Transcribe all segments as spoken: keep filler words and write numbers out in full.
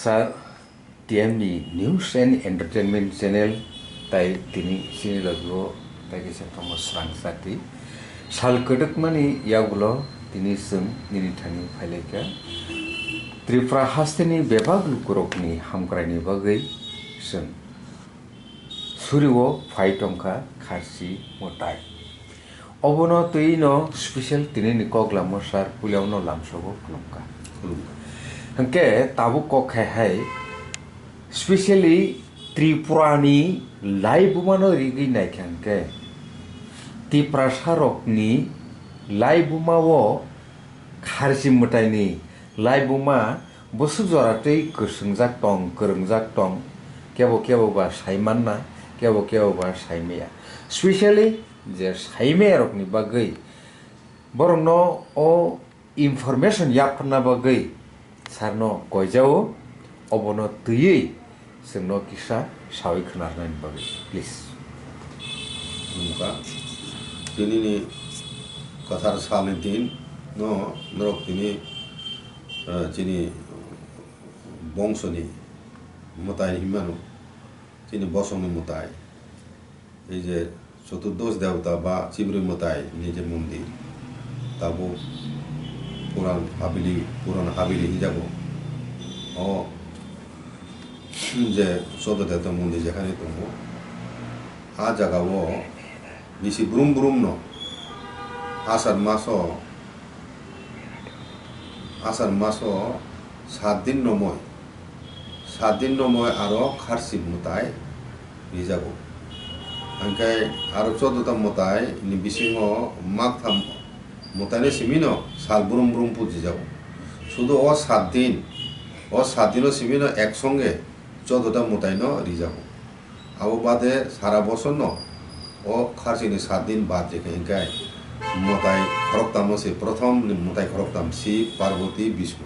Sir, T M ni News and Entertainment Channel tai tini chini logo tai kisa tongo srang sati. Sal kwdwkmani yagulo tini chwng nini thani phailaikha. Tripura hasteni bebak lukurokni hamkraini bagwi chwng surio phai tongkha kharchi mwtai. Obono twi no special tini ni kok lamo sir puila no lamsogo khulumkha. Khulumkha. Hwnkhe tabuk kok khai hai specially Tripura ni laibuma no rigwi naikha hwnkhe Tiprasa rok ni laibuma o kharchi mwtai ni laibuma bwswk jora twi kwswngjak tong, kwrwngjak tong, kebo kebo ba sai manna, kebo kebo ba sai maya. Specially je sai maya rokni bagwi borokno o information yapharna bagwi sir no koijao, obono twiwi chwngno kisa sawi khwnarnani bagwi, please. Nungkha. Tinini kwthar salni din no norok tini, eh, chini bongsoni mwtai hinmano, chini bosongni mwtai. Ei je Choturdosh Devata ba Chibrwi Mwtai ni je mondir, tabuk Puran Haveli, Puran Haveli hinjago. O je Chodo Devata mondir jekhani tongo, a jagao bisi brum brum no Asar maso, Asar maso sat din nomoi, sat din nomoi aro kharchi mwtai rijago. Hingkhe aro choddo ta mwtai ni bisingo maktham mwtai no simi no sal brum brum pujijago. Sudu o sat din, o sat din o simi no ek songe choddo ta mwtai no rijago. Abo bade sara bosor no o kharchi ni sat din bad rikha hingkhe mwtai khoroktam no se, prothom ni mwtai khoroktam Shiv, Parvati, Vishnu.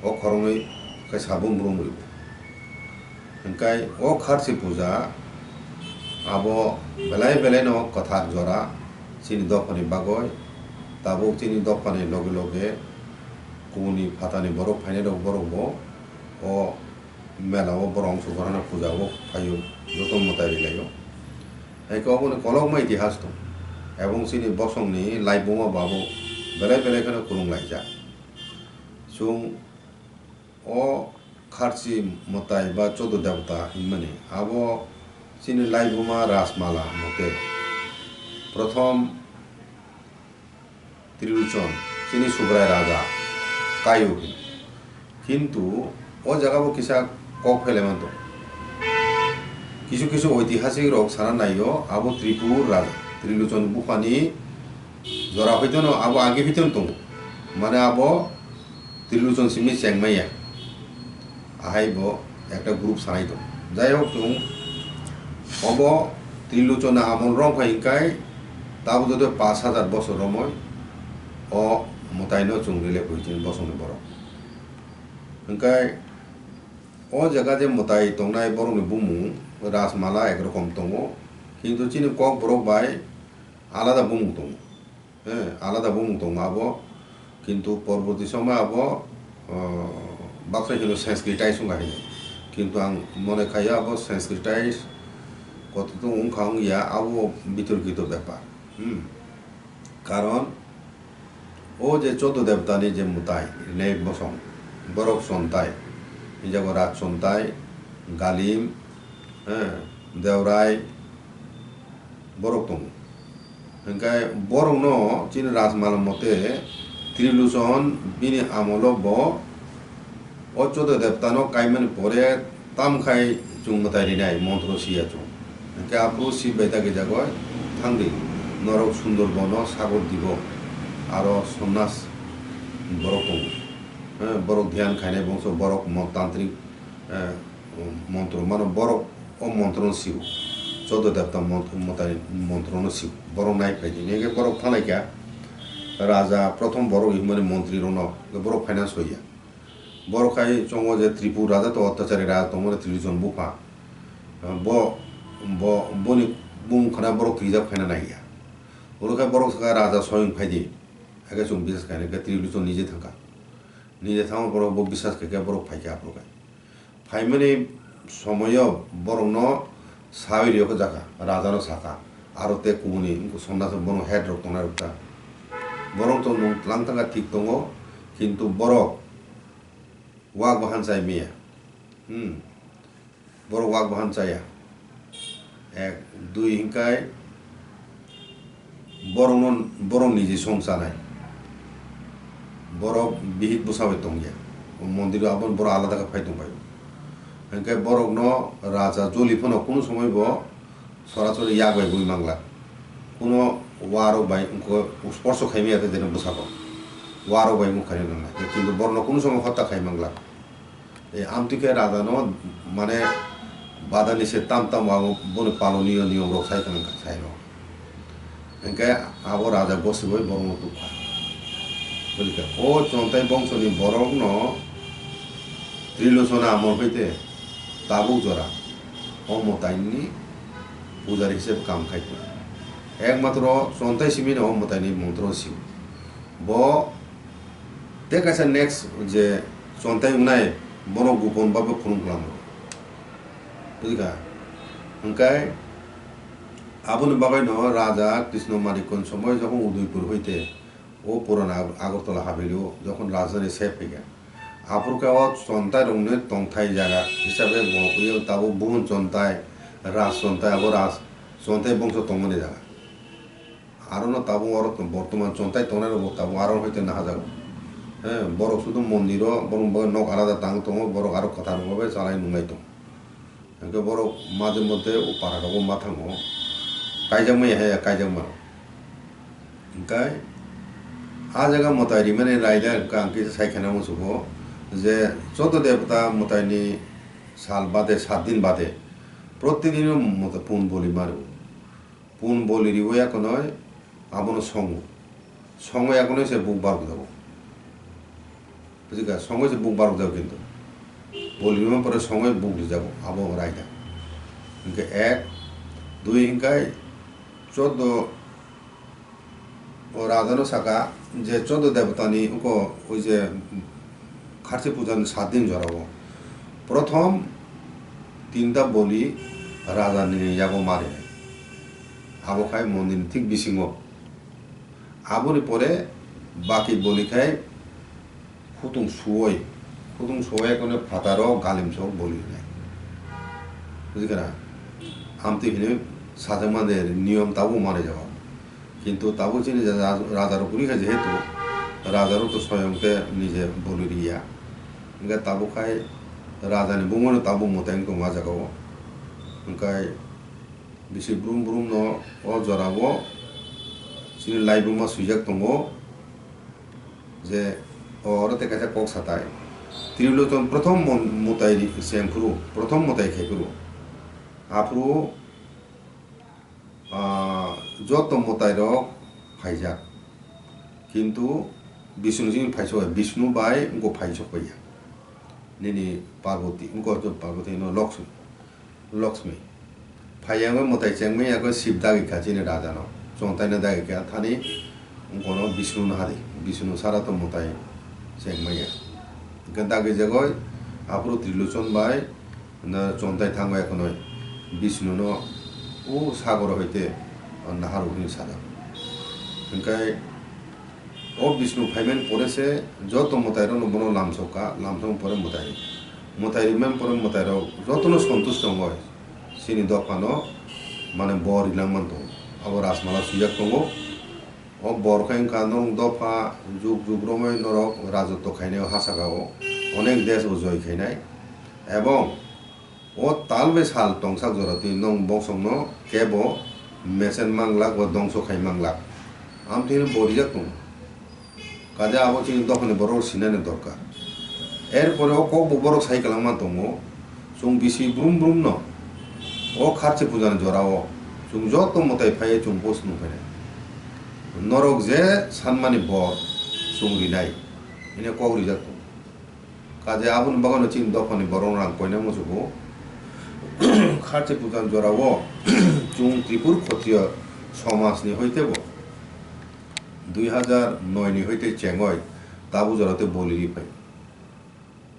O khoroknwi khe sabo brum rwo. Hingkai o kharchi puja abo belai belai no kwthar jora chini dophani bagwi. Tabuk chini dophani loge loge kubuni phatani borok phainai rok borok bo o mela o borok wngsugo rana puja o phaio joto mwtai rilaio. Haikhe oboni kolokma itihas tong ebong chini bosongni laibuma bo abo belai belai kheno kwrwng laijak. Chwng o kharchi mwtai ba chodo debota hinmani abo chini laibuma Rajmala mote prothom Trilochon chini Subrai Raja kaio hino. Kintu o jaga bo kisa kok pheleman tong. Kisu kisu oitihasik rok sana naio abo Tripur Raja Trilochon buphani jora hoitono abo agi hoitono tongo. Mane abo Trilochon simi chengmaya. Ahai bo ekta group sanai tong. Jai hok chwng obo Trilochon ni amol rok phai hingkai tabuk joto pash hajar bosor romoi o mwtai no chwng rile phui chini bosong ni borok. Hingkai o jaga je mwtai tongnai borok ni bumung Rajmala ek rokom tongo, kintu chini kok borok bai alada bumung tongo. He, alada bumung tongo abo, kintu porborti somoi abo, ah, baksa hino Sanskritized wngkha hino. Kintu ang mone khaio abo Sanskritized kototwng wngkha wngya, abo bitorkito bepar. Hmm. Karon, o je chodo debotani je mwtai, rinai bosong, borok chontai, hinjago raj chontai, galim, he, deurai, borok tongo. Hingkhe borokno chini Rajmala mote Trilochon bini amolo bo o chodo debotano kaimani pore tamkhai chwng mwtai rinai montro siya chwng. Hingkhe aphuru Shiv bai dagi jagoi thangdi norok Sundarbono sagor dibo aro sonnas borok tongo. He, borok dhyan khainai bongso borok mo-, tantrik, he, montro mano borok o montro no sio, chodo debta mont-, mwtai montro no sio, borok nai phai di. Hingke borok thanglai kha, raja prothom borok himani montri rok no borok phaina soiya. Borok khai chongo je Tripur raja to ottachari raja tongmani Trilochon bupha. Bo, bo, boni bumung khana borok twijak phaina naiya. Oro khe borok sakha raja soyong phai di. Hakhe chwng bisas khaina khe Trilochon nije thangkha. Nije thangma borok bo bisas khe khe borok phai kha aphuru khe. Phaimani somoyo borokno sawi riyokhe jakha, rajano sakha, aro tei kubuni wngkha sonnasi bono head rok tongnai rok ta. Borok to nwng tlang tangkha thik tongo, kintu borok wak bahan chai maya. Hmm. Borok wak bahan chaya. Ek, dui hingkai borokno, borok niji song chanai. Borok bihik bwsa bai tongya. O mondir o aboni borok alada khe phai tongphai. Hingke borokno raja joli phano kunu somoi bo sorasori yak bai bui mangla. Kuno warok bai wngkho sporso khaimaya tei jene bwsako. Warok bai wngkha khaina nangnai. Kintu borokno kunu somoi hotta khai mangla. E, amtwi khe raja no, mane, badani se tam tam wa boni paloniyo niyom rok sai khna sai rok. Hingke abo raja gosibai borok no tukha. Buji kha, o Chontai bongso ni borok no Trilosona amol hoite tabuk jora o mwtai ni pujari hisabe kam khai kha. Ekmatro Chontai simi no o mwtai ni montro sio. Bo tei kaisa next je Chontai wngnai, bono gopon bhabe phunuk khlamo. Bujikha? Hwnkhe aboni bagwino Raja Krishna Marikon somoi jokhon Udaipur hoite o purana Ag-, Agartala habili o jokhon rajani sep phaikha, aphuru khe o Chontai rokni tongthai jaga hisabe bo tabuk Buhun Chontai, Raj Chontai, abo Raj Chontai bongso tongmani jaga. Aro no tabuk oro bortoman Chontai tongnai rok bo tabuk aro hai tei nahajago. He, borok sudu mondir o, borok bo nok alada tang tongo, borok aro kwthar rok bai chalai nunglai tongo. Hingke borok maje moddhe o para rogo ma thango, kaijak maya hai kaijak mano. Hingke a jaga mwtai rimani raida hingke ang kisa sai khana muchugo je chodo debota mwtai ni sal bade, sat din bade, protidin o mwtai pun boli mano. Pun boli riwi yakunoi abono songo. Songo yakunoi se buk barok jago. Bujikha, songo se buk barok jago kintu. Boli rima pore songo buk rijago, abo raida. Hingke ek, dui hingkai chodo, o rajano saka je chodo debotani uko oi je Kharchi puja ni sat din jorao. Prothom tinta boli raja ni yago mari. Abo khai mondir ni thik bisingo. Aboni pore baki boli khai khutung suoi, khutung suoi kono phataro galim sok boli hinai. Bujikha na? Amtwi hinwi sajak mande niyom tabuk mari jago. Kintu tabuk chini raja, raja rok kwrwi kha jehetu raja rok to soyong khe nije boli riya. Hingkhe tabuk khai raja ni bumung no tabuk mwtai wng tongo ah jaga o. Hingkhe bisi brum brum no o jora o chini laibuma swijak tongo je o oro tei kaisa kok satai. Trilochon prothom mon-, mwtai ri-, cheng phuru, prothom mwtai khai phuru. Aphuru ah, joto mwtai rok phaijak. Kintu Bishnu chini phaisok, Bishnu bai wngkok phaisok paiya. Nini Parvati, wngkok Parvati no Lakshmi, Lakshmi. Phaiya wngwi mwtai chengmani yago Shiv dagi kha chini raja no. Chontai no dagi kha thani wngkok no Bishnu no hari. Bishnu sara to mwtai chengmaya. Hingke dagi jagoi aphuru Trilochon bai na Chontai thango ekhonoi Bishnu no o sagoro hoite naharwi hwnwi sajak. Hingke o Bishnu phaimani pore se joto mwtai rok no bono lamsok kha, lamsok pore mwtai. Mwtai rimani pore mwtai rok joto no santush tongoi chini dopha no mane bor rinang man tongo. Abo Rajmala swijak tongo. O bor khe wngkha norok dopha juk juk romwi norok rajotwo khainai o ha saka o onek desh bo joi khainai. Ebong o tal bai sal tongsak jora twi nwng bongsong no kebo mesen manglak ba dongso khai manglak. Amtwi hwnwi bo rijak tongo. Kaje abo chini dophani borok sinani dorkar. Er pore o kok bo borok sai kwlangma tongo, chwng bisi brum brum no o Kharchi puja ni jora o chwng joto mwtai phaiwi chwng bo swngphainai. Norok je sanmani bor chwng rinai hwnwi kok rijak tongo. Kaje aboni bagwi no chini dophani borok rang koinai muchungo Kharchi puja ni jora o chwng Tripur Khotriya somaj ni hoite bo dui hazar noi ni hoite chengoi tabuk jora tei boli ri phai.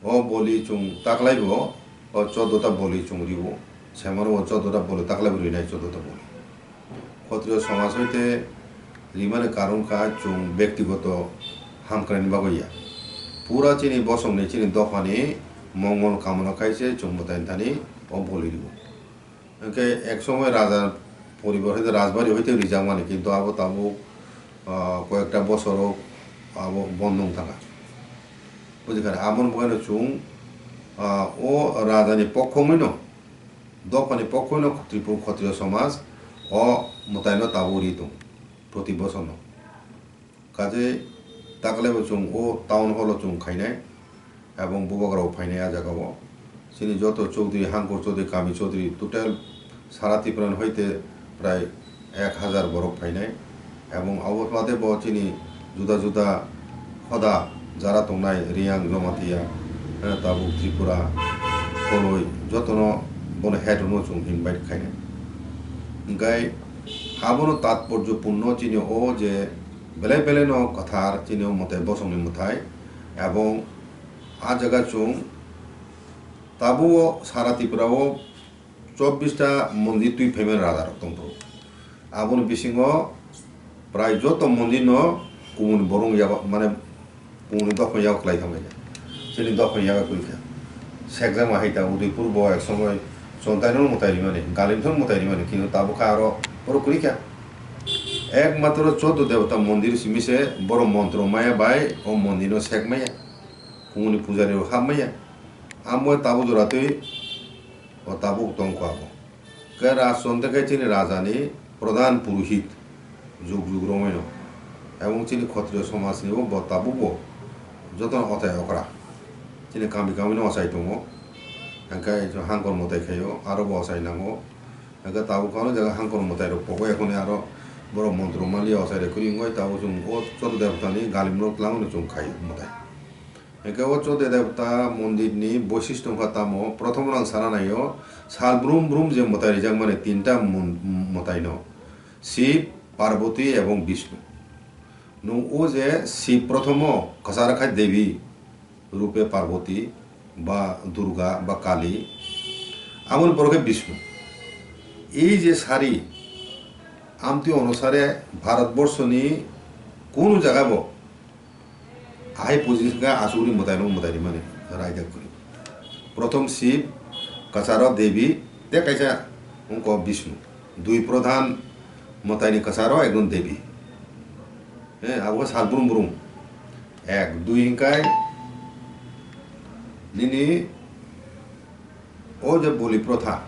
O boli chwng taklai bo O choddo ta boli chwng riwo, semano o choddo ta boli taklaibo rinai choddo ta boli. Khotriyo somaj hoite rimani karon kha chwng bektigoto hamkraini bagwi ya. Pura chini bosongni chini dophani mongol kamona khaise chwng mwtai thani o boli riwo. Hwnkhe ek somoi raja poribar hoite rajbari hoite rijakmani, kintu abo tabuk, ah, koyekta bosoro abo bondo wng thangkha. Bujikha, aboni bagwino chwng, ah, o rajani pokhogwino, dophani pokhogwino Tripura Khotriyo somaj o mwtaino tabuk ri tongo proti bosorno. Kaje taklaibo chwng o town hall o chwng khainai, ebong bubagrao phainai a jagao. Chini joto Chaudhary, Hangkor Chaudhary, Kami Chaudhary, total sara Tripura ni hoite prai ek hazar borok phainai. Ebong abo bade bo chini juda juda hoda jara tongnai Reang, Jamatia, eh, tabuk Tripura, Koloi, jotono bono head no chwng invite khainai. Hwnkhe abono tatporjo punno chini o je belai belai no kwthar chini o mwtai bosongni mwtai, ebong a jaga chwng tabuk o sara Tripura o chobbish ta mondir twi phaimani raja rok tongphuru. Aboni bisingo prai joto mondir no kumuni borok yago, mane kumuni dophani yago kwlai thangbai kha. Chini dophani yago kwrwi kha. Sekjakma hai ta Udaipur bo ek somoi Chontaino mwtai rimani, Galimthor mwtai rimani, kintu tabuk kha aro borok kwrwi kha. Ekmatro Choddo Debota mondir simi se borok montro maya bai o mondir no sek maya, kumuni pujari rok hap maya. Amo tabuk jora twi o tabuk tongkha abo. Khe Rajchondra khe chini rajani pradhan purohit jug jug romwino. Ebong chini Khotriyo somajni bo, bo tabukbo jotono ochai okra. Chini kami kamino ochai tongo. Hwnkhe Hangkor mwtai khaio, aro bo ochai nango. Hwnkhe tabuk ano jaga Hangkor mwtai rok pogo, ekhoni aro borok montro mali ochai rok kwrwi wngwi tabuk chwng o Choddo Debotani galimrok twlangmano chwng khai mwtai. Hwnkhe o Choddo Debota mondirni boisisto wngkha tamo? Prothomno ang sana naio, sal brum brum je mwtai rijakmani tinta mon-, mwtaino. Shiv, Parvati ebong Bishnu. Nwng o je Shiv prothomo kwcharo khai Devi rupe Parvati ba Durga ba Kali, aboni pore khe Bishnu. Ei je sari, amtwi onusare Bharatborshoni kunu jagabo ahai position khe asugri mwtaino mwtai rimani raida kwrwi. Prothom Shiv, kwcharo Devi, tei kaisa wngkha Bishnu. Dui pradhan mwtaini kwcharo ekjon Devi. Eh, abo khe sal brum brum. Ek, dui hwnkhe nini o je boli protha,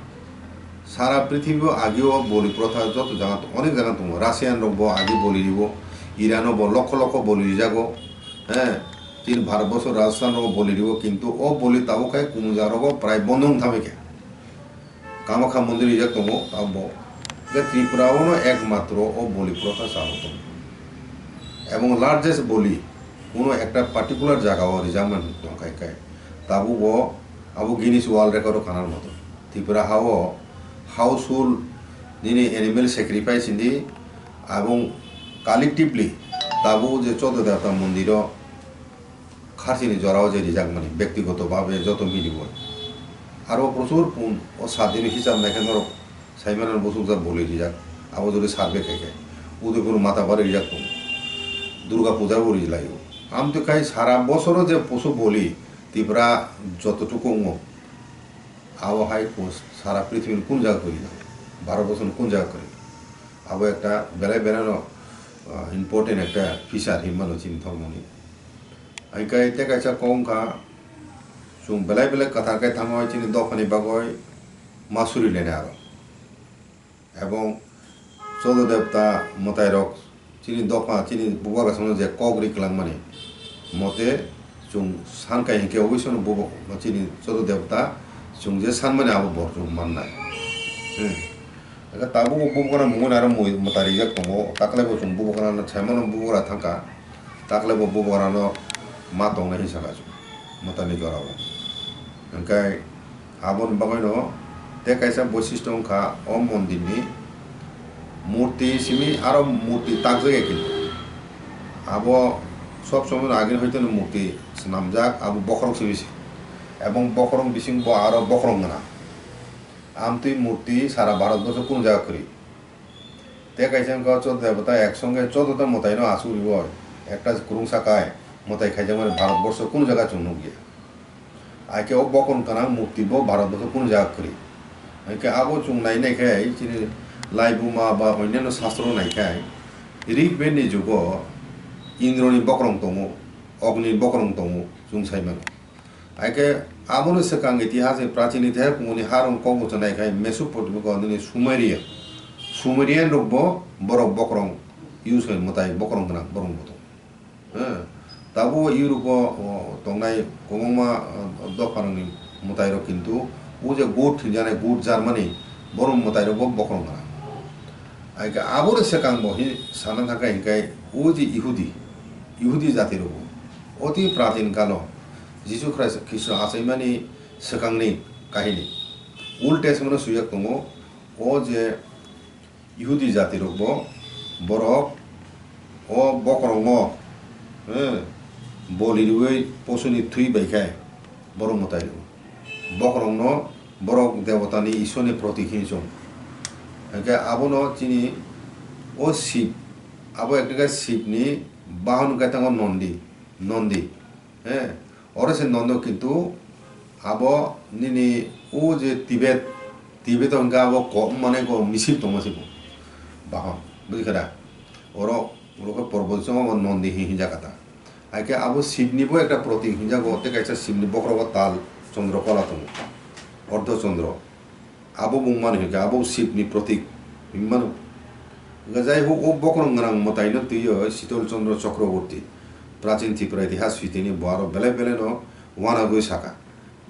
sara prithibi o agi o boli protha joto jaga, onek jaga tongo. Russian rok bo agi boli ribo, Iran o bo lokho lokho boli rijago, he, chini Bharat borso Rajasthan rok boli ribo, kintu o boli tabuk khai kumung jaga rogo prai bondo wng thangbai khe. Kamakha mondir rijak tongo, abo. Je Tripura o no ekmatro o boli protha chalo tongo. Ebong largest boli, kuno ekta particular jaga o rijakmani tongkhai khai. Tabuk bo abo Guinness World Record o khanar moto. Tripura ha o household nini animal sacrifice hindi, abong collectively tabuk je Choddo Debota mondir o kharchini jora o je rijakmani, bektigoto babe joto milibo. Aro prochur pun o sadini hisab naikhe norok saimano bosukjak boli rijak. Abo jodi survey khaikhe, Udaipur Matabari rijak tongo. Durga puja bo rijlaio. Amtwi khai sara bosoro je posu boli Tripura jototuku wngo, abo hai pus-, sara prithibini kun jaga kwrwi, Bharat borsoni kun jaga kwrwi. Abo ekta belai belai no, ah, important ekta feature hinmano chini thormoni. Haikai tei kaisa kok wngkha, chwng belai belai kwthar khe thangwi chini dophani bagwi ma suri lainai aro. Ebong Choddo Debota mwtairok chini dopha, chini bubagra songno je kok ri kwlangmani mote chwng san kai hinkhe oisono bubo-, chini Choddo Debota chwng je sanmani abo bo chwng mannai. Hmm. Tabuk bubagra mungwi aro mui mwtai rijak tongo, taklai bo chwng bubagra no saimano bubagra thangkha. Taklai bo bubagrano ma tongnai hinwi sakha chwng mwtaini jorao. Hwnkhe aboni bagwino tei kaisa boisisto wngkha o mondirni murti simi aro murti takjak ya kintu. Abo sob somoi agini hoiteno murti swnamjak, abo bokhorok simi se. Ebong bokorong bising bo aro bokorong gwnang. Amtwi murti sara Bharat borso kunu jaga kwrwi. Tei kaisa wngkha Choddo Debota ek songe choddo ta mwtaino achuk rwo, ekta kwrwngsa kai mwtai khaijakmani Bharat borso kunu jaga chwng nukya. Haikhe o bokorong gwnang murti bo Bharat borso kunu jaga kwrwi. Haikhe abo chwng nai nai khe chini laibuma ba onyanno sastro nai khe Rig Bed ni jugo Indroni bokorong tongo, Ogni bokorong tongo chwng sai mano. Haikhe abono swkang itihas ni prachin itihas kunguni harong kok bo chonai khai Mesopotamia ko nini Sumerian. Sumerian rok bo borok bokorong use khai mwtai bokorong gwnang borok bo tongo. Eh, tabuk Europe o, o, tongnai kwbangma, o, dopha rokni mwtai rok kintu o je goat hinjanai goat Germany borok mwtai rok bo bokorong gwnang. Haikhe aboni swkang bo hi sana thangkha hinkhai o je Ihudi, Ihudi jati rok bo. Oti prachin kalo Jisu Khristo, Khristo achaimani swkangni kahini. Old Testament o swijak tongo, o je Ihudi jati rok bo borok o bokorong o, eh, boli rwui posuni thwi bai khe borok mwtai rwo. Bokorong no borok debota ni Ishwar ni protik hinwi chong. Hinkhe abono chini o Shiv, abo ekta khe Shiv ni bahon khe tongo Nondi, Nondi. He, oro se nono kintu abo nini o je Tibet, Tibet hwnkhe abo ko-, mane ko misil tongma se bo. Bahon, bujikha da? Oro, oro khe porbo chwng abo Nondi hi-, hinjak kha ta. Haikhe abo Shivni bo ekta protik hinjago, tei kaisa Shivni bokhorogo tal, chondro kola tongo. Ardho chondro. Abo mung mani hwnkhe abo Shivni protik hwnwi mano. Hwnkhe jai huk o bokorong gwnang mwtaino twiwi Shitol Chandra Chakraborty, Prachin Tripura Itihas switini bo aro belai belaino uanagwi sakha,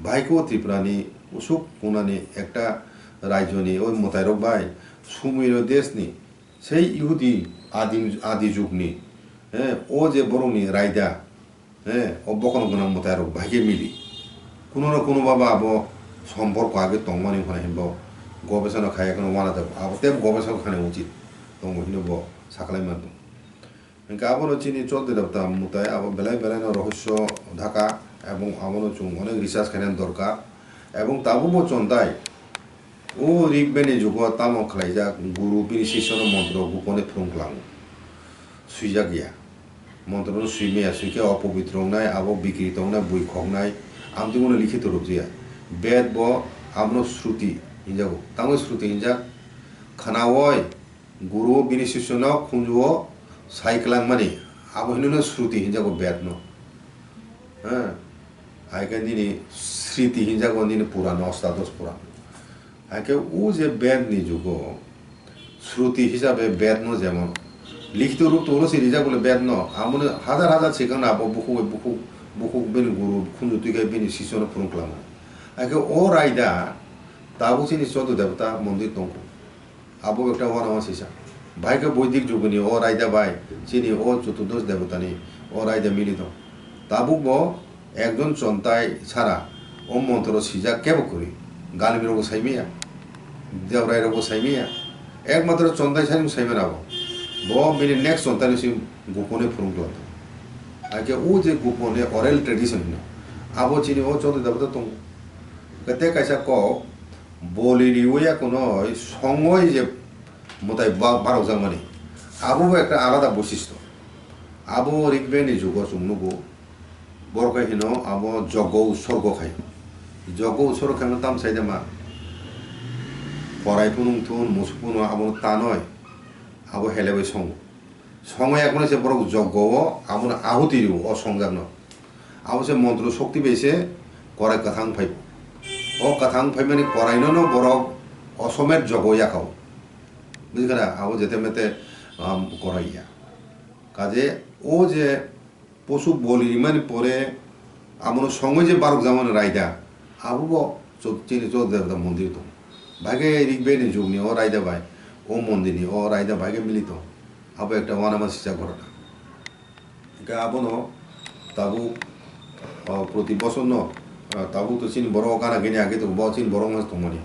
bahai khe o Tripurani usuk kunani ekta rajyoni o mwtairok bai Sumir desni, sei Ihudi adim, adi jugni, eh, o je borokni raida, eh, o bokorong gwnang mwtai rok bahai khe mili. Kuno na kuno ba ba abo somporko age tongmani hwnwi hinbo gobesano khaiya kheno uanajago. Abo tei gobesano khani uchit tongo hinwi bo saklai mano. Hinkhe abono chini Choddo Debota mwtai abo belai belaino rohosyo dhaka, ebong abono chwng onek research khainani dorkar. Ebong tabukbo chontai. O Rig Bed ni jugo tamo khlaijak, guru bini sisyono montro gupone phwrwng klango. Swijak ya. Montrono swi maya, swikhe opobitro wngnai, abo bikrito wngnai, bui khoknai, amtwino likhito rwphiya. Bed bo abono Shruti hinjago. Tamo Shruti hinjak? Khnaui guru bini sisyono khunjuo sai klangmani, abo hinwno Shruti hinjago Bed no. Ha? Hai khe nini Sriti hinjago nini Puran, Ostadosh Puran. Hai khe o je Bed ni jugo Shruti hisabe Bed no jemon likhito rup tonglo se rijak bole Bed no, amoni hajar hajar sikang na abo bukhuk bai bukhuk, bukhuk bini guru khunju twi khe bini sisyo no phwrwng khlamo. Hai khe o raida tabuk chini Choddo Debota mondir tongkho. Abo ekta uanama sisa. Bahai khe Boidik juguni o raida bai chini o Chotudosh debotani o raida mili tong. Tabuk bo ekjon chontai sara o montro swijak kebo kwrwi. Galmi rokbo sai maya, debrai rokbo sai maya. Ekmatro chontai sani sai mano abo. Bo bini next chontai no se gupone phwrwng tong. Hakhe o je gupone oral tradition hino. Abo chini o Choddo debota tongo. Tei kaisa kok, boli riwi ya kunoi songoi je mwtai ba-, barokjakmani, abo bo ekta alada boisisto. Abo Rig Bed ni jugo chwng nugo, borok khe hino abo joggo utsorgo khai. Joggo utsorgo khaima tamo sai de ma? Korai phunung thun, musuk phunung abono tanoi, abo helebai songo. Songwi yakmani se borok joggo o abono ahuti rwo o songjakno. Abo se montro shokti bai se korai kwthang phai. O kwthang phaimani koraino no borok osomet jogo yakao. Bujikha na? Abo jete mete, um, korai ya. Kaje o je posu boli rimani pore abono songwi je barok jamani raida, abo bo cho-, chini Choddo Debota mondir tong. Bahai khe Rig Bed ni jugni o raida bai o mondir ni o raida bahai khe mili tong. Abo ekta uanama sisa ghotona. Hingke abono tabuk, o, proti bosor no, o, tabuk to chini borok gana gini age tongo, bo chini borok mas tongmani.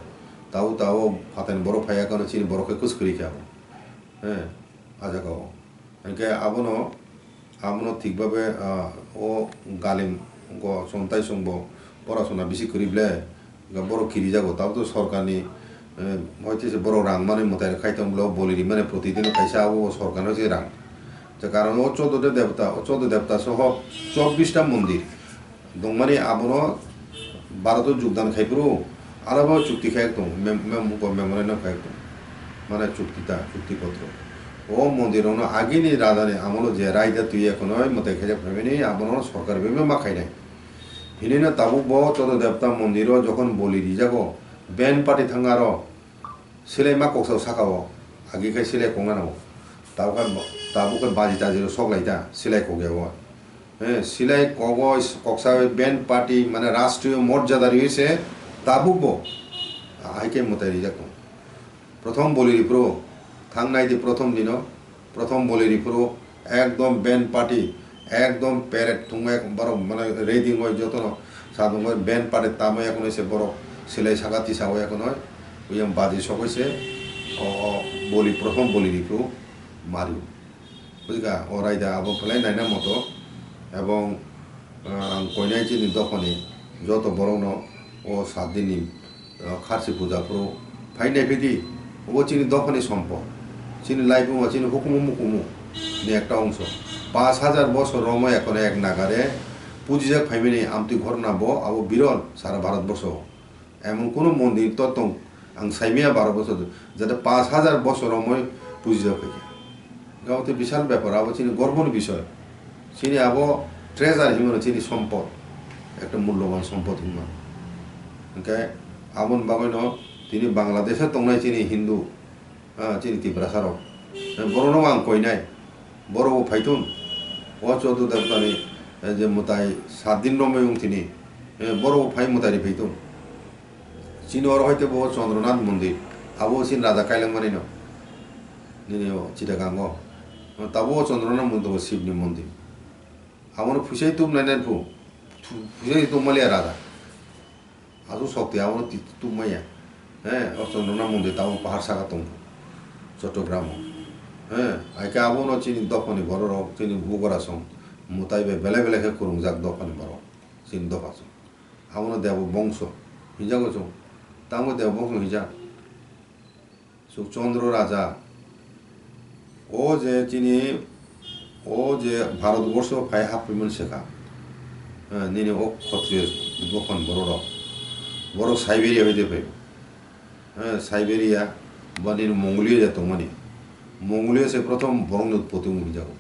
Tabuk tabuk phatar ni borok phaiya kano chini borok khe kwswk kwrwi khe abo. He, a jaga o. Hingke abono, abono thik babe, o, o galim go chontai chwng bo Porasona bisi kwrwi ble, ga borok kirijago, tabuk to sorkarni, eh, hoite se borok rang mani mwtai rok khai tong bole, boli ri mani protidin kaisa abo sorkarni hoite rang. Je karon o choudo ta debota, o choudo debota soho chobbish ta mondir tongmani abono Bharat o jogdan khai phuru alabo chukti khai tong, mem-, mem-, memorandum khai tong, mane chukti ta, chukti potro. O mondir rokno agini rajani amolo je raida twi ekonoi mwtai khaijak phaimani abono sorkar bai ma khainai. Hinino tabuk bo Chodo Devta mondiro jokhon boli rijago, ben party thangaro silai ma koksa sakao, agi khai silai koknano. Tabuk khai, tabuk khai baji tajiro sok lai ta, silai kokya o. Eh, silai kogo koksa ben party mane rashtriyo morjada riwi se tabuk bo. Ahai khe mwtai rijak tong. Prothom boli riphuru, thang nai di prothom dino, prothom boli riphuru, ekdom band party, ekdom parade thungwi borok mane ready wngwi jotono sadungwi band party tamwi ekonoi se borok silai saka tisa o ekonoi, uyang baji sogwi se o, o boli prothom boli riphuru mario. Bujikha, o raida abo belai naina moto, ebong, ah, ang koinai chini dophani joto borokno o saat dinni, ah, kharsi puja phuru phai naiphidi, obo chini dophani sompot, chini laibuma, chini hukumu mukumu ni ekta ongso. Pash hajar bosor romwi ekhorno ek nagare pujijak phaimani amtwi ghorna bo abo biron sara Bharat borso. Emon kunu mondir to tong, ang saimaya baro bosor, jate pash hajar bosor romwi pujijak phaikha. Abo tei bisal bepar, abo chini gorboni bisoy. Chini abo treasure hinmano, chini sompot, ekta mulloban sompot hinmano. Hwnkhe aboni bagwino tini Bangladesh-o tongnai chini Hindu, ah, chini Tiprasa rok. Eh, borokno ang koinai, borok bo phaitun. O Chodo Devtani, eh, je mwtai saat din romwi wng tini, eh, borok bo phai mwtai ri phaitun. Chini oro hoite bo Chandranath mondir, abo chini raja kailangmani no. Nini o Chittagong o. Tabo o Chandranath mondir bo Shivni mondir. Abono phuisai tubnai nai phu, phu-, phuisai tubmaliya raja. Aswk sokti abono ti-, tubmaya. He, o Chandranath mondir tamo pahar saka tong. Chottogram o. He, aike abono chini dophani borok rok, chini bugora song. Mwtai bai belai belai khe kwrwngjak dophani borok. Chini dopha song. Abono debo bongso hinjago chwng. Tamo debo bongso hinjak. Chwng Chandra raja. O je chini, o je Bharat borsho phai haphuimani swkha. Eh, nini o Khotriyo dophani borok rok. Borok Siberia hoite phai. Eh, Siberia, ba nini Mongolia je tongmani. Mongolia se prothom borokni utpoti wng hinjago.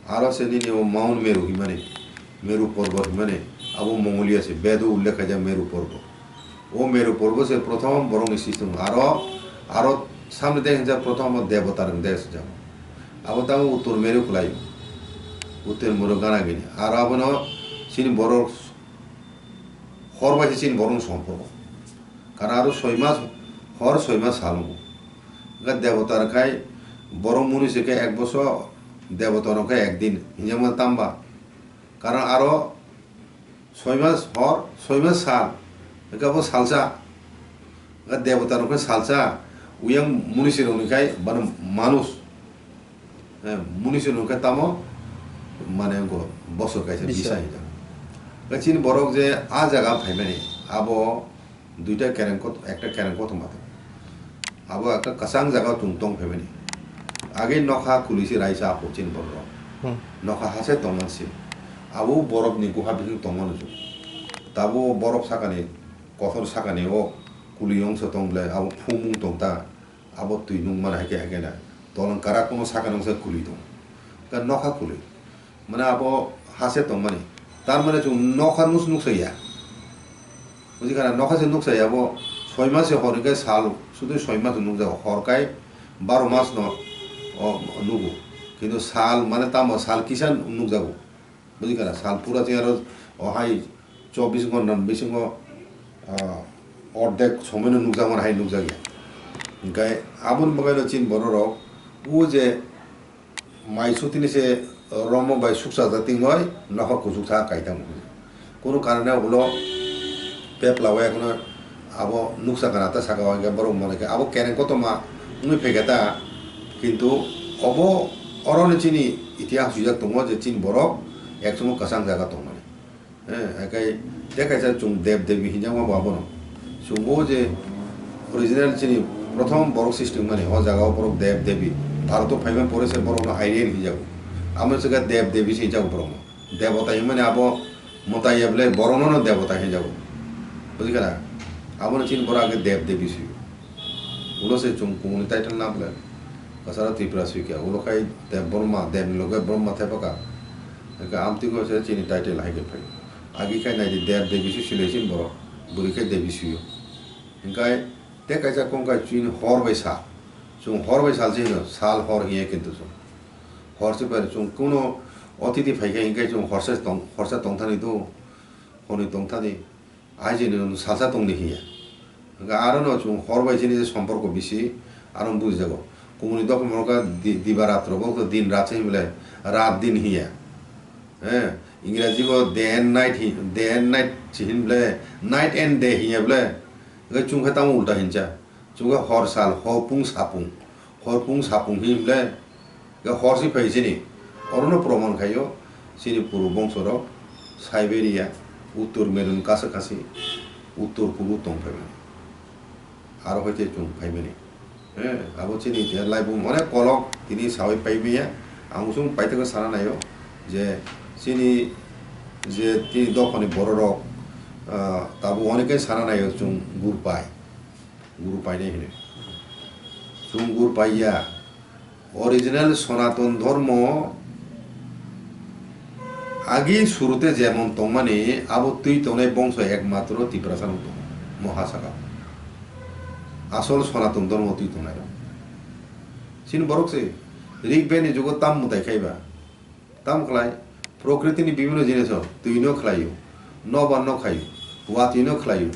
Aro se nini o Mount Meru himani, Meru porbot himani, abo Mongolia se, Bedo ullekh khaijak Meru porbot. O Meru porbot se prothom borokni system. Aro, aro samni de hinjak prothom o Debota rok de hinjak. Abo tamo Uttor Meru kwlai. Uttor Meru gana gini. Aro abono chini borok hor bai se chini borokno sompor. Karon aro soi mas hor, soi mas sal wngo. Hwnkhe debota rok khai borok muni se khe ek bosor, debota rok khai ek din hinjak mano tamba. Karon aro soi mas hor, soi mas sal, hwnkhe abo salsa. Hwnkhe debota rok khai salsa, uyang muni se rok ni khai bono manus. Eh, muni se nung khe tamo, mane, wngkha bosor kaisa bisa. Bisa hinjak. Khe chini borok je a jaga phaimani, abo duita kereng kot-, ekta kereng kothoma tong. Abo ekta kwchang jaga o chwng tong phaimani. Age nokha kwlwi se raisa aphuh chini borok rok. Hmm. Nokha ha se tongmani se. Abo borok ni guha bising tongmani se. Tabo borok sakani, kothor sakani o kwlwi ongso tong ble, abo phungmung tong ta. Abo twi nung mano hai khe, hai khe na. Tolong karak kuno saka nung sa kwlwi tong. Ka nokha kwlwi. Mane abo ha se tong mani. Tar mane chwng nokha nus nuk sa ya. Buji kana nokha se nuk sa ya abo soi mas se hor hwnkhe sal, sudu soi mas nuk jago. Hor kai baro mas no, o, nugo. Kintu sal mane tamo sal kisa nuk jago. Buji kana sal pura chwng aro o hai chobbish ghonta ni bisingo, ah, ordek somoi no nukjakmani hai nukjakya. Hinkhe aboni bagwi no chini borok rok o je mai sutini se romo bai suksa jatingoi nokha kuchuk sa kaitam. Kunu karone ulo pepla o ekhono abo nuksa kana ta saka o hwnkhe borok mone khe abo kereng kotorma wngwi phaikha ta, kintu obo oro ni chini itihas swijak tongo je chini borok ek somo kwchang jaga tongmani. Eh, haikhe Tei kaisa chwng Dev Devi hinjakma bo abono. Chwng o je original chini prothom borok srishti wngmani, o jaga o borok Dev Devi. Bharat o phaima pore se borok no Aryan hinjago. Amo se khe Dev Devi se hinjago borok no. Debota hinmani abo mwtai ya bwle borok no no debota hinjago. Bujikha na? Abo no chini borok age Dev Devi swi. Ulo se chwng kung ni title na bwle. Kasaro Tripura swi khe. Ulo khai Dev Brahma, Dev ni loge Brahma thepaka. Hingke amtwi go se chini title hai khe phai. Agi khai nai di Dev Devi swi silai sin borok. Bwrwi khe Devi swi o. Hingkai tei kaisa kong kai chini hor bai sal. Chwng hor bai sal se hino, sal hor hiya kintu chwng. Hor se bai chwng kuno otithi phai khe hingke chwng horsa tong, horsa tong thani do, hwnwi tong thani. Aijini no salsa tongdi hiya. Hingke aro no chwng hor bai chini je somporko bisi aro bujijago. Kumuni dophani borok di-, diba ratro borok din rat se himle rat din hiya. Eh, Ingraji bo day and night hi, day and night si himle night and day hiya bole. Hingke chwng khe tamo ulta hincha. Chwng khe hor sal, hor pung sapung. Hor pung sapung hi bole. Hor si phai chini, orono proman khaio, chini puru bongso rok Siberia, uttor merun kasa kasi, uttor puru tong phaimani. Aro hai khe chwng phaimani. Eh, abo chini je laibung onek kolok tini sawi paimaya, ang usung paithakgwi sana naio je chini je tini dophani bororok, ah, tabuk onek khe sana naio chwng gur pai. Guru painai hino. Chwng guru paiya. Original Sonaton Dhormo agi surute jemon tongmani abo twi tongnai bongso ekmatro Tiprasa no tongo. Mohasaka. Asol Sonaton Dhormo twi tongnai rok. Chini borok se Rig Bed ni jugo tam mwtai khaiba. Tamo khlai, prokriti ni bibhinno jinis o twi no khlai o, nobar no khai o, watwi no khlai o,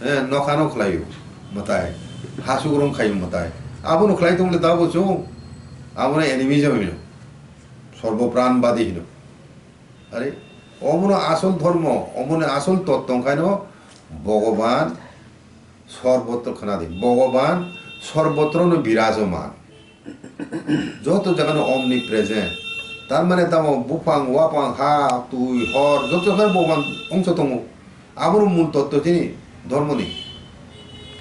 eh, nokha no khlai o, mwtai, hasuk rong khai o mwtai. Abo no khlai tong le tabo chwng, abo no animism hino, sorbo pranbadi hino. Are, omo no asol dhormo, omo no asol tot tong khai no Bhogoban, Sorbotro khna di, Bhogoban sorbotro no birajoman. Joto jaga no omnipresent. Tar mane tamo buphang, waphang, ha, twi, hor, joto jaga Bhogoban ongso tongo. Abono mul totto chini dhormoni.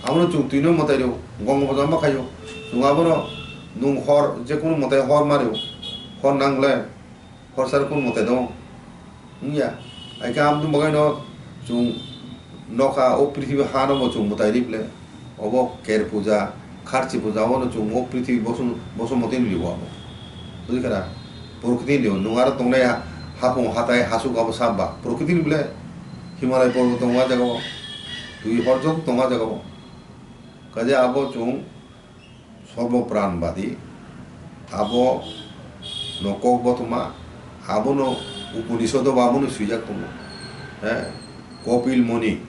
Abono chwng twi no mwtai rw, gongo bojama khaio. Chwng abono nwng hor, jekunu mwtai hor ma rw, hor nangle. Horsar kun mwtai dong? Wngya. Haikhe amtwng bagwi no chwng nokha o prithibi ha no bo chwng mwtai ri ble. Obo ker puja, kharchi puja, obo no chwng o prithibi bosom-, bosomoti ni libo abo. Bujikha na? Prokriti ni libo. Nwng aro tongnai ha-, hapung hatai hasuk abo sab ba. Prokriti ni ble Himalay porbo tongo a jaga o. Twi hor joto tongo a jaga o. Kaje abo chwng Sorbo pranbadi, abo no kok botoma, abono Upanishad o bo abono swijak tongo. He, Kopil Muni,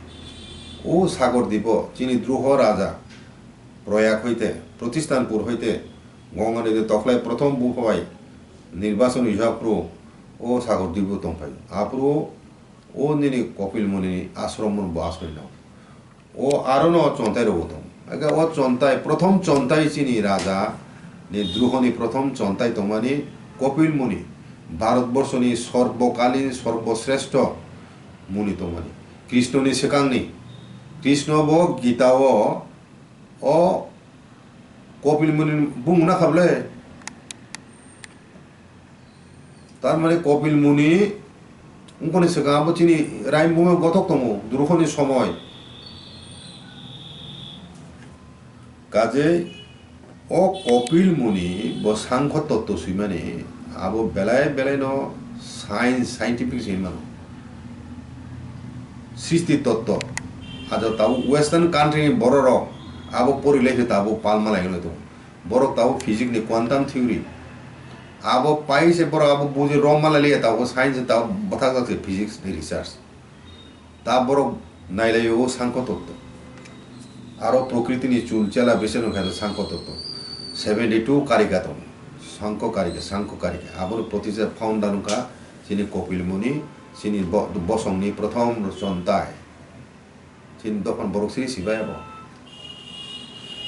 o Sagor Dipo, chini Druho Raja, Proyag hoite, Protisthanpur hoite, Ganga Nodi tokhlai prothom bupha bai nirbachon wngya phuru o Sagor Dipo tongphai. Aphuru o nini Kopil Muni ni ashram no bo asoi no. O aro no chontai rok tong. Age o chontai, prothom chontai chini raja ni Druho ni prothom chontai tongmani Kopil Muni, Bharat borsho ni sorbokalin sorboshreshto muni tongmani. Krishno ni swkang ni, Krishno bo Gita o, o Kopil Muni bung na kha bwle. Tar mane Kopil Muni wngkoni swkang abo chini raimung o gothok tongo, Druho ni somoi. Kajei o Kopil Muni bo Sankho Totto swimani abo belai belai no science, scientific se hinmano. Srishti Totto. Ajo tabuk Western country ni borok rok abo porilai se tabuk palma lai tongo. Borok tabuk physics ni quantum theory. Abo pai se borok abo buji rom ma lai liya tabuk science tabuk bwthak jak se physics ni research. Ta borok nai lai o Sankho Totto. Aro prokriti ni chul chela bese no khaino Sankho Totto. Seventy two karika tongo. Sankho karika, Sankho karika. Abo no protisa founder wngkha chini Kopil Muni, chini bo-, bosong ni prothom chontai. Chini dophani borok siri sibai abo.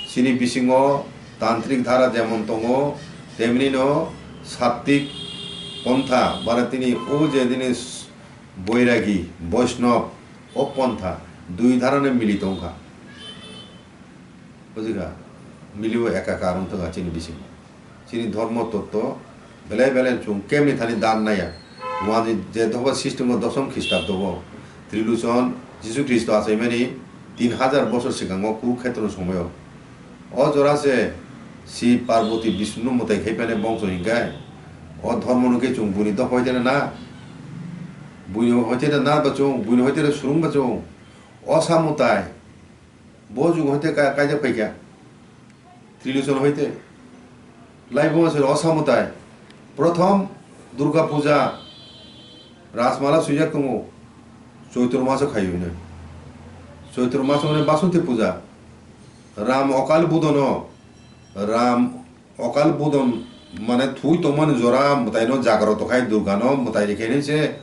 Chini bisingo tantrik dhara jemon tongo, temni no sattik pontha, bara tini o je tini s-, boiragi, boisnob, O pontha dui dharane mili tongkha. Bujikha? Milio ekakarong tongkha chini bisingo. Chini dhormo totto belai belai chwng kemni thani dan naiya. Wani je dopha system o dosom Khristabdo o Trilochon Jisu Khristo achaimani tin hajar bosor swkango Kurukhetroni somoyo. O jora se si Parboti Bishnu mwtai khai painai bongso hinkhai. O dhormo no khe chwng buini dopha hoitene na. Buini hoitene na ba chwng, buini hoitene surung ba chwng. O sa mwtai. Bo jug hoite ka-, kaijak phaikha. Trilochon hoite. Laibuma se o sa mwtai. Prothom Durga Puja. Rajmala swijak tongo. Choitro maso khaio hino. Choitro maso hino Basanti Puja. Ram Okal Budono. Ram Okal Budon mane thui tongmani jora mwtaino jagrot khai Durgano mwtai rikhainai se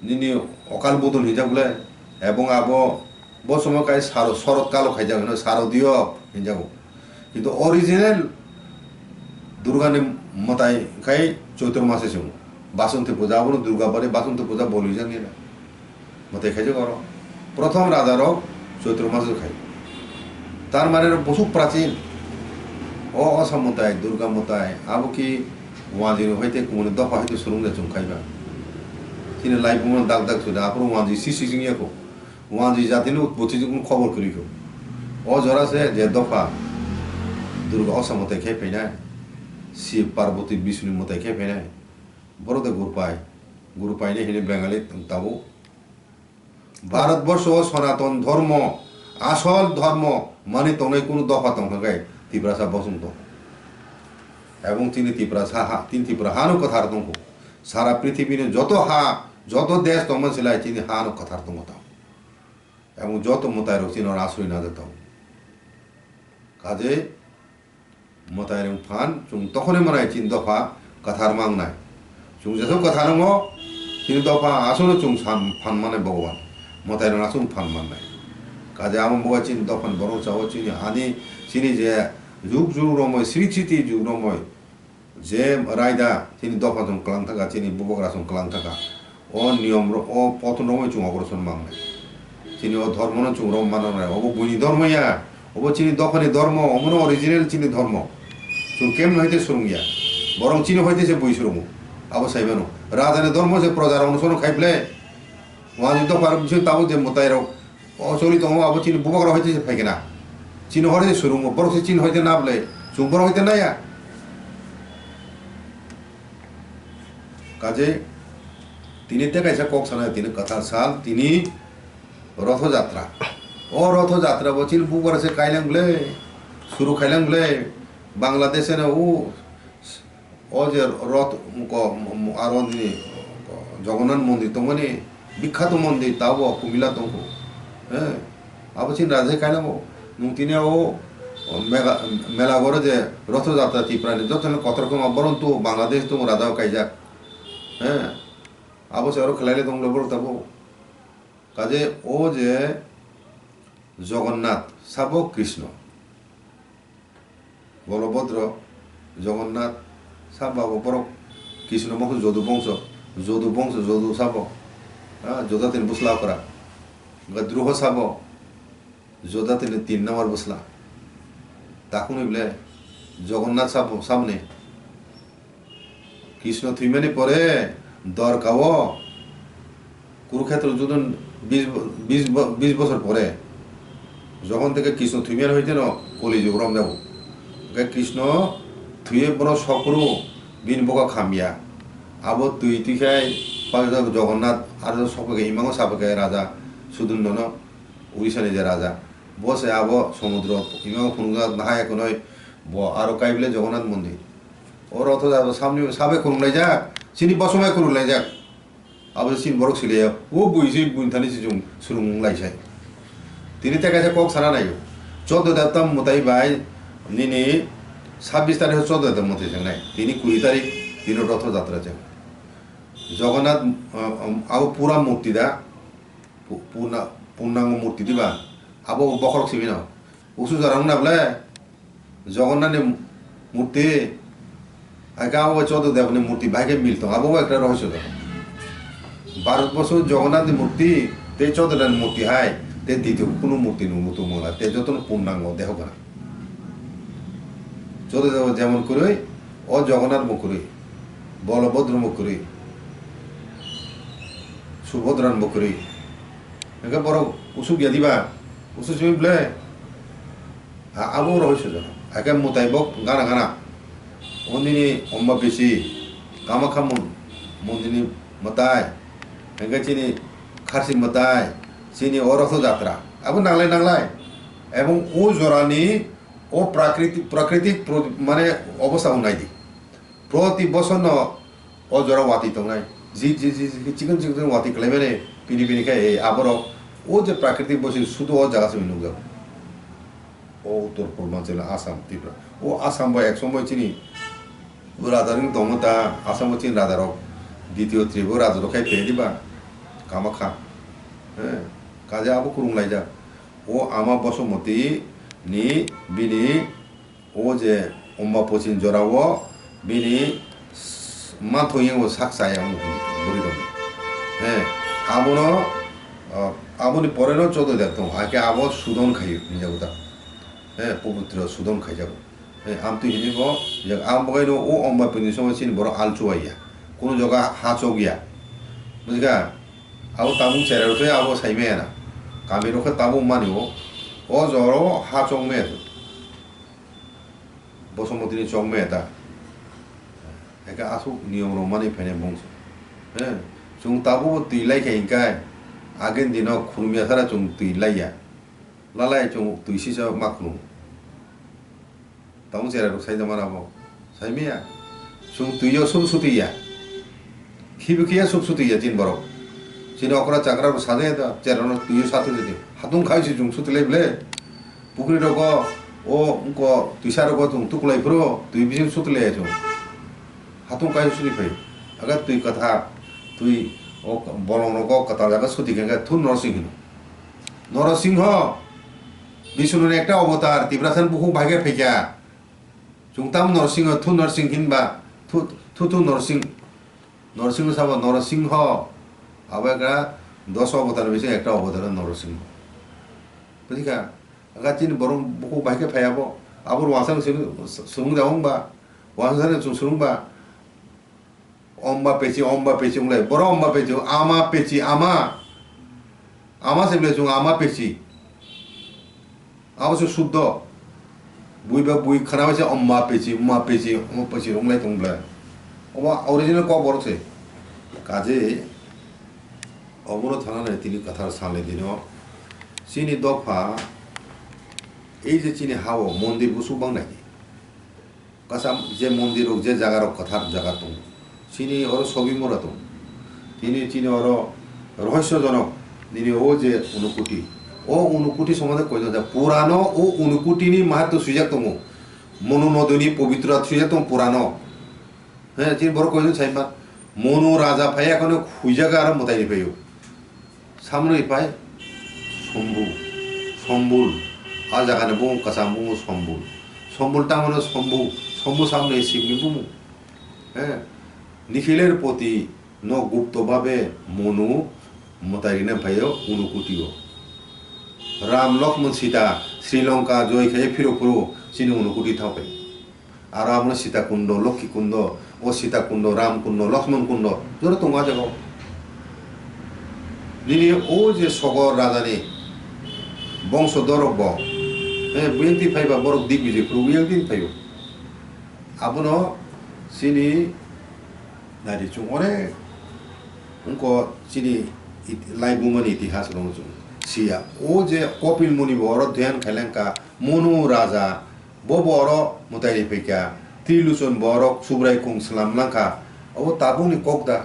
nini Okal Budon hinjak le. Ebong abo bo somo kai saro sorot kalo khaijak hino saro diyo hinjago. Kintu original Durgani mwtai khai Choitro mase chwng Basanti Puja abono Durga bari Basanti Puja bolwijak nini. Mwtai khaijak oro. Prothom raja rok Choitro maso khai. Tar mane rok bosuk prachin. O osa mwtai, Durga mwtai, abo ki wanjwi rok hai tei kumuni dopha hai tei swrwng da chwng khai ba. Chini laibuma dak dak sui da, aphuru wanjwi si si sing yako. Wanjwi jati no bwtwi jukun khobor kwrwi kho. O jora se je dopha Durga osa mwtai khai phainai. Shiv Parvati Bishnu mwtai khai phainai. Boro de guru pai. Guru pai ne hini Bengali tabo. Bharatborsho o Sanatan Dharma, asol dharma mani tongnai kunu dopha tongkha khe Tiprasa bosong tong. Ebong chini Tiprasa ha, chini Tipra hano kwthar tongkho. Sara prithibini joto ha, joto desh tongma silai chini hano kwthar tongo tong. Ebong joto mwtai rok chini oro asroi najak tong. Kaje mwtai rwng phan chwng tokhonwi manai chini dopha kwthar mangnai. Chwng jesuk kwthar wngo, chini dopha aswkno chwng san phan manai Bhogoban. Mwtai rwng aswk phan mannai. Kaje amo bo chini dophani borok chao chini ani chini je juk juk romoi sri sriti juk romoi je raida chini dopha chwng kwlang thaka, chini bubagra chwng kwlang thaka. O niyom rok, o pothon rok chwng ogroson mangnai. Chini o dhormo no chwng rom mananai. Obo buini dhormo ya. Obo chini dophani dhormo, omono original chini dhormo. Chwng kemno hoite swrwngya. Borok chini hoite se bui swrwngo. Abo saimano. Raja ni dhormo se proja rok no sono khai ble. Wani dopha rok bising tabo je mwtai rok. O choli tongo abo chini bubak rok hoite se phaikena. Chini hoite swrwngo. Borok se chini hoite na ble. Chwng borok hoite naya. Kaje tini tei kaisa kok sana tini kwthar sal tini Rotho Jatra. O Rotho Jatra bo chini bubar se kailang ble, suru kailang ble, Bangladesh no o, o je Roth ko, aro ni Jagannath mondir tongmani, bikhato mondir tabo kumila tongko. He, abo chini raja kailango. Nung tini o, o mega, mela gore je Rotho Jatra Tripura ni joto no kotor koma boron tu Bangladesh tu raja kaijak. He, abo se aro khelai le tonglo borok tabo. Kaje o je Jagannath sabo Krishna. Bolobhodro, Jagannath, sabo abo borok Krishna bokhe Jodu bongso, Jodu bongso, Jodu sabo, ha, Jodha tini bwsla okra. Ga Druho sabo, Jodha tini tin number bwsla. Takhunwi ble Jagannath sabo, saboni. Krishna thwimani pore Dwarka o Kurukshetra judon bis bo-, bis bo-, bis bosor pore, jokhon theke Krishna thwimani hoite no Koli jug romjago. Hwnkhe Krishna thwiwi bono sokru bini bokhok hamya. Abo twi twi khai Jagannath aro sokphaikhe imango saphaikhe raja Sudundono, Urisani je raja. Bo se abo somudro imango phunukjak nahaya kunoi bo aro kaible Jagannath mondir. O rotho jabo samni sabai khulumlaijak, chini bosongbai khulumlaijak. Abo chini borok siliya, o bui se buini thani se chwng swrwng wng lai sai. Tini tei kaisa kok sana naio. Choddo debta mwtai bai nini sabbish tarikh choddo debta mwtai chengnai. Tini kuri tarikh tini rotho jatra cheng. Jagannath, uh, um, abo pura murti da, pu-, purna-, purnango murti diba, abo bokhorok simi no. Usu jora wngna ble Jagannath ni murti, hai khe abo Choddo Debani murti bahai khe mil tongo, abo bo ekta rohosyo tongo. Bharat borso Jagannath ni murti, Tei Chododani murti hai, tei ditio kunu murti nung mutung mangla, tei jotono purnango deho gana. Chododani jemon kwrwi, o Jagannath bo kwrwi, Bolobhodro bo kwrwi, Subhodran bo kwrwi. Hingke borok usuk ya diba? Usuk simi ble? Ha, abo rohoi sujak. Hake mutai bo gana gana. O nini omba bisi, Kamakha mon-, mondini mwtai. Hingke chini kharsi mwtai, chini o rotho jatra. Abo nanglai nanglai. Ebong o jorani o prakriti-, prakritik pro-, mane obostha o naidi. Proti bosor no o jora watwi tongnai. Ji, ji, ji, ji, chikon, chikon, chikon watwi kwlaimani pini, pini khe, eh, aborok o je prakritik bosi sudu o jaga se nukjago. O Uttor Purbanchal Assam, Tripura. O Assam bo ek somoi chini raja ring tongo ta, Assam bo chini raja rok, Ditio Tripura raja rok khai phe diba, Kamakha. Eh, kaje abo kurung laijak. O ama Bosomoti ni bini O je omba pochin jorao bini s-, manthok yango sak chaya wng bwrwi rok. He, abono, ah, aboni pore no Chododani tong, hakhe abo sudon khaio hinjago ta. He, pubitro sudon khaijago. He, amtwi hinwi bo, jak am bagwi no o omba pini somo chini borok alchuwai ya. Kunu joga ha chok ya. Bujikha? Abo tabuk cherai rok tei abo sai maya na. Kami rok khe tabuk mani o. O jora o ha chok maya. Bosomotini chok maya ta. Eke aswk niyom rok mani phainai bongso. He, chwng tabuk bo twi lai khe hinkai, agini dino khulumya sara chwng twi lai ya. Lalai chwng twi sisa ma khulum. Tabuk cherai rok sai da mana bo. Sai maya. Chwng twi yo suk suti ya. Khibi khiya suk suti ya chini borok. Chini okra chakra rok sajai da, cherai rok twi yo satu suti. Hatung khai si chwng suti lai ble. Pukri rogo, o, wngko, twisa rogo chwng tukulai phuru, twi bising sutlai ya chwng. Hatung kaisa sutli phai. Aga twi kwthar, twi, o, bolong rogo kwtal jaga suti khe thun Norsing hino. Norsingho, Bishnu ni ekta avatar, Tiprasa ni bukhuk bai khe phaikha. Chwng tam Norsingho, thun Norsing hinba, thu, thu, thu Norsing, Norsingho sabo Norsingho, abo ekta dos avatar bising ekta avatar Norsingho. Buji kha? Aga chini borok bukhuk bai khe phai abo. Abo wansang swrwng da wng ba? Wansang swrwng ba? Omba pechi, omba pechi wng lai. Borok omba pechi, ama pechi, ama. Ama se bile chwng ama pechi. Abo se suddo. Bui ba bui khana bai se omba pechi, omba pechi, omba pechi wng lai tong bwle. Omo original kok borok se. Kaje obono thangnani tini kwthar salni dino chini dopha, ei je chini ha-o mondir busu bang nai. Kaisa je mondir rok, je jaga rok kwthar jaga tongo, chini oro sobi mora tongo. Tini chini oro rohosyo jonok nini o je Unukuti, o Unukuti sombonde koijakjak. Purano o Unukutini mahatma swijak tongo. Monu nodini pobitra swijak tongo Purano. He, chini borok koijon saima, Monu raja phai, ekhone huijak aro mwtaini phaio. Samrwi phai Sombu, Sombul, a jagani bumung kwcham bumung Sombul. Sombul tangmano Sombu, Sombu samrwi Sibni bumung. He, Nikhiler poti no gupto babe Monu mwtai rina phaio Unukutio. Ram, Lokmon, Sita Sri Lanka joi khai phiro phiro chini Unukuti thang phai. Aro abono Sita Kundo, Lokhi Kundo, o Sita Kundo, Ram Kundo, Lakshman Kundo, jora tongo a jagao. Nini o je Sogor rajani bongso dorok bo, he, buyang twi phaiba borok Digvijay phuru buyang twi phaio. Abono chini nari chwng onek wngkha chini it-, laibumani itihas rok chwng siya. O je Kopil Muni bo oro dhyan khailangkha, Monu raja, bo bo oro mwtai riphaikha, Triluchon bo oro Subrai khung slam langkha. Obo tabukni kok da,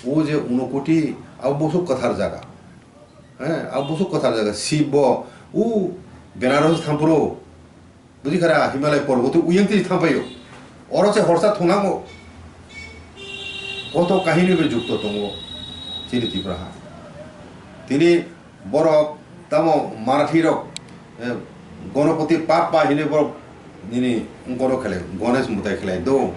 o je Unukuti, abo bwswk kwthar jaga. He, abo bwswk kwthar jaga. Sib bo, o Benaros thangphuru, buji khara, Himalaya porboto uyang twi thangphaio. Oro se horsa thungnango. Koto kahini bai jukto tongo chini Tripura ha. Tini borok tamo Marathi rok, eh, Gonopoti Pappa hinwi borok nini ungkono khelai, Ganesh mwtai khelai do.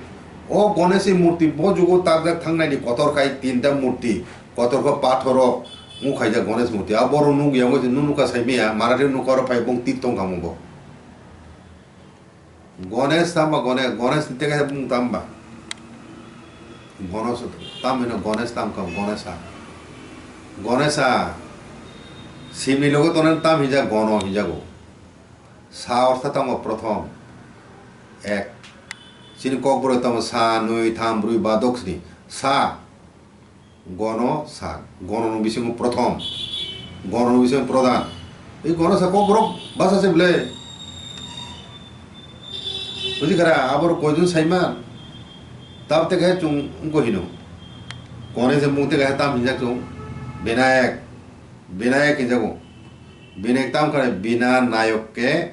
O Ganesh ni murti bo jugo takjak thangnaini kotor khai tinta murti, kotor khe pathoro, Mung khaijak Ganesh murti. A borok nukya wngwi se nunukha saimaya, Marathi nukha oro phai bung tik tong kha mungo. Ganesh tamba Ganesh, Ganesh ni teka bung tamba. Ganesh tam hino Ganesh tam kam Ganesha. Ganesha. Simni logo tonan tam hinjak Gono hinjago. Sa ortho tamo prothom. Ek. Chini kokborok tamo sa, nwi, tham, brwi, ba, doksni. Sa. Gono sa, gono no bisingo prothom, gono no bisingo prodhan. Ei gono sa kok borok basa se ble. Buji kara, abor koijon saiman. Tab te khe chung ungko hino. Kone se mung te khe tam hinjak chung. Binayak, binayak hinjago. Binayak tam kare bina nayok ke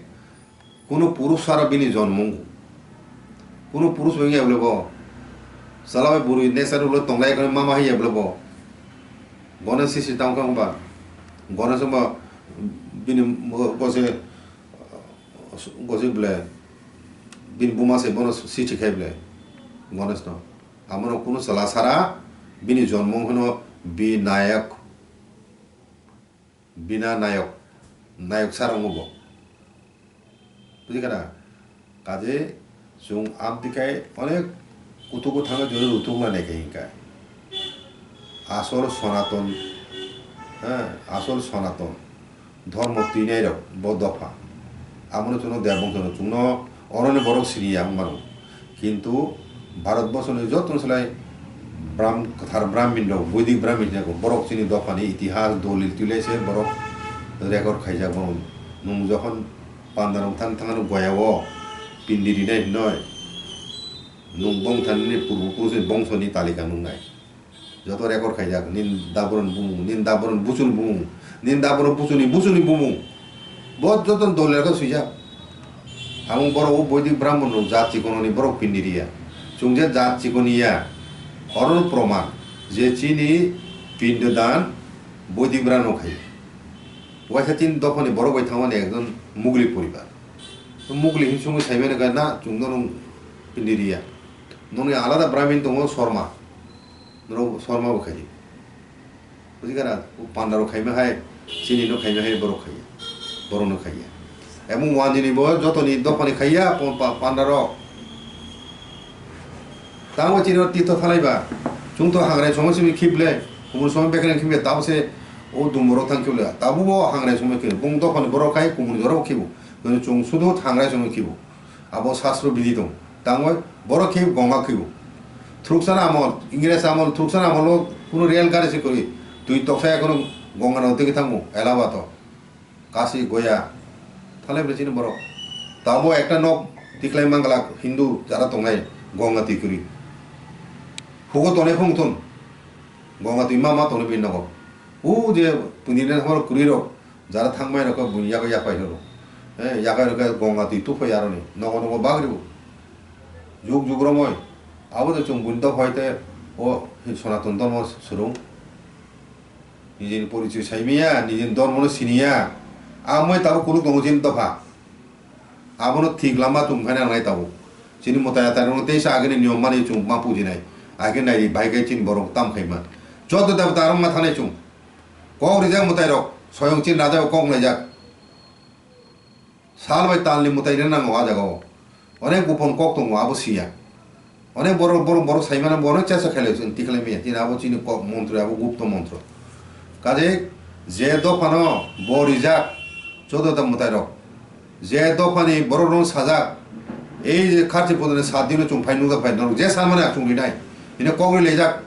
Kunu purush sara bini jonmo wngo. Kunu purush bai wngya bole bo. Chwla bai bwrwi nature ulo tonglai khe mama hai ya bole bo. Bono sisi tang kha wngba. Bono se bo bini gose, gose bole. Bini buma se bono sisi khai bole. Bono se no. Amono kunu chwla sara bini jonmo hwno binayak. Bina nayok, nayok sar wngo bo. Buji kana? Kaje chwng amtwi khai onek kutugo thangwi jori rutuk na nai khai hinkai. Asol Sonaton, ha, asol Sonaton. Dhormo twinai rok bo dopha. Amono chwngno Debongsono chwngno Oroni borok siniya wngmano. Kintu Bharat borsoni joto salai Bram-, kwthar Brahmin rok, Boidik Brahmin hinjago. Borok chini dophani itihas, dolil twilai se borok record khaijak bono. Nwng jokhon panda rok thang thang goya o pindi rinai hinoi. Nwng bongthani purbo purushni bongsoni talika nungnai. Joto record khaijak, nini daboron bumung, nini daboron buchuni bumung, nini daboron buchuni, buchuni bumung. Bo joto dolero khe swijak. Amung borok o Boidik Brahmon rok jat chikononi borok pindi riya. Chwng je jat chikoni ya, oro proman je chini pindo dan Boidik Brahmon khai. Waisa tin dophani borok bai thangmani ekjon Mugli poribar. Mugli hinsungwi saimani khe na chwng nono pindi riya. Noni alada Brahmin tongo Sharma. Norok Sharma bo khaidi. Buji kana? O panda rok khaima hai, chini no khaima hai borok khaiya. Borok no khaiya. Emung wanjini bo jotoni dophani khaiya, pon-, pa-, panda rok. Tamo chini o tito thalai ba. Chwng to hangrai somoi simi khible, kumur somoi bekreng khible, tamo se o dumbo rok thang khible. Tamo bo hangrai somoi khible. Bung dophani borok khai kumur jorok khibu. Noni chwng sudu hangrai somoi khibu. Abo sastro bidi tong. Tangoi borok khe gonga khibo. Thruksana amol, Ingres amol, thruksana amolo kuno rail gari se kwrwi. Twi toksa ya kuno gonga no twi thango, Allahabad o. Kashi, Goya. Thalai bwle chini borok. Tabo ekta nok tikhlai mangala Hindu jara tongnai gonga twi kwrwi. Hugo tonai phung thun. Gonga twi ma ma tongnai bini nogo. U je puni ne hor kwrwi rok. Jara thangmai rok buini yago yapai rw. Eh, yakai rok gonga twi tuphai aroni. Nogo nogo bagribo. Juk juk romoi. Abo de chwng buini dophai te o Sonaton Dhormo swrwng. Nijini porichoi saimiya, nijini dhormo no siniya. Amoi tabo kuluk tongo chini dopha. Abono thik lama tong phai nangnai tabuk. Chini mwtai atai rokno teisa agini niyom mani chwng ma pujinai. Age naidi bai khe chini borok tam khai man. Joto debota rok ma thanai chwng. Kok rijak mwtai rok, soyong chini raja bo kok naijak. Sal bai talni mwtai rina nango a jaga o. Onek gopon kok tongo abo siya. Onek borok, borok, borok saimano bo onek chesa khailai chwng tikhlai maya. Chini abo chini kok montro, abo gupto montro. Kaje je dophano bo rijak, joto da mwtai rok. Je dophani borok rok sajak, ei je kharchi podone sat dino chwng phai nukjak phai norok je sanmani achung rinai. Bini kok ri laijak,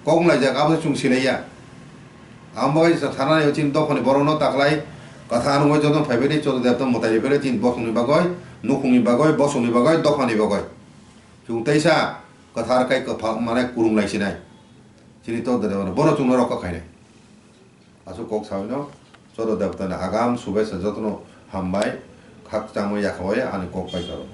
kok wng laijak, abo chwng silaiya. Amo bai sa thanani chini dophani borokno taklai kwthar wngwi joto phaibai di, joto debta mwtai bai di, chini bosongni bagwi, nukhungni bagwi, bosongni bagwi, dophani bagwi. Chwng teisa kwthar kai kwphang mane kwrwng lai sinai. Chini to debta bono chwngno rokha khainai. Aswk kok sawi no, joto debta ni agam subesa jotono hambai, khakchangma yakhabai ani kok pai karo.